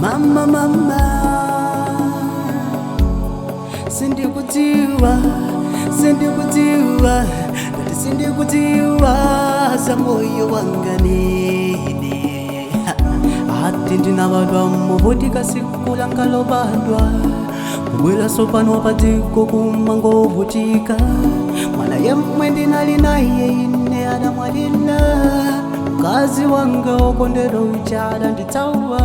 Mama, mama, sindikutiwa, sindikutiwa, ndati sindikutiwa za moyo wanga nene. Ati ndinabadwa muvutika, siku langa lobadwa kubwera sopano padziko kumangovutika. Mwana yemwe ndinali naye ine adamwalira, mkazi wanga okondedwa uja adandithawa,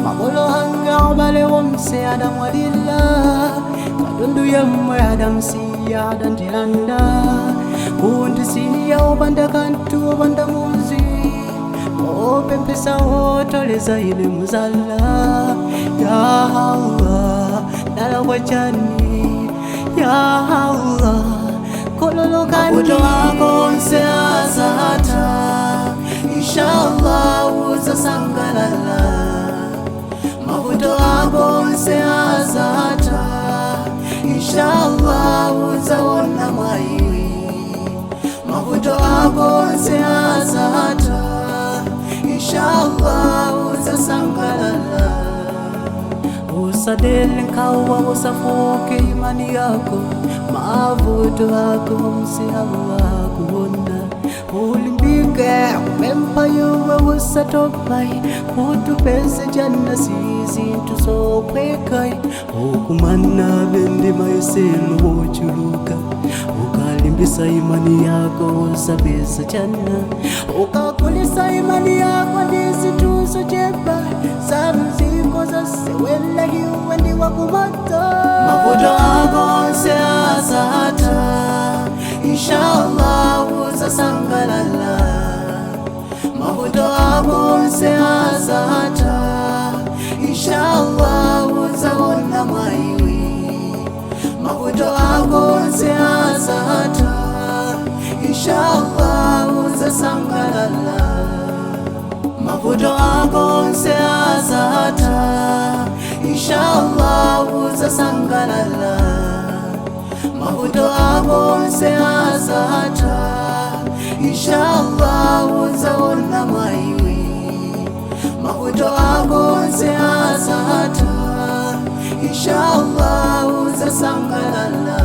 makolo anga, abale wonse adamwalira, katundu yemwe adamsiya adandilanda, kundisiya opanda kanthu, opanda muzi opempesa otoleza ine muzala. Ya Allah, ndalakwa chani? Ya Allah, khululukani. Mavuto ako onse azatha, inshallah uzasangalala. Mavuto ako onse azatha, inshallah uzaona mwayi. Mavuto ako onse azatha, inshallah uzasangalala. Usadele nkhawa, usafoke imani yako, mavuto ako onse Allah akuona. Ulimbike kupempha iwe, usatope. Kuti upeze jannah si zinthu zophweka, ukumana ndi mayesero wochuluka. Ukalimbisa imani yako uzapeza jannah. Ukakulisa imani yako ndi zinthu zochepa za mziko zasewela, iwe ndi wakumoto. Mavuto ako onse azatha, inshallah uzasangalala. Mavuto ako onse azatha, inshallah uzaona mwayi. Mavuto ako onse azatha, inshallah uzasangalala. Mavuto ako onse azatha, inshallah uzasangalala. Mavuto ako onse azatha, inshallah uzaona mwayi. Mavuto ako onse azatha, inshallah uzasangalala.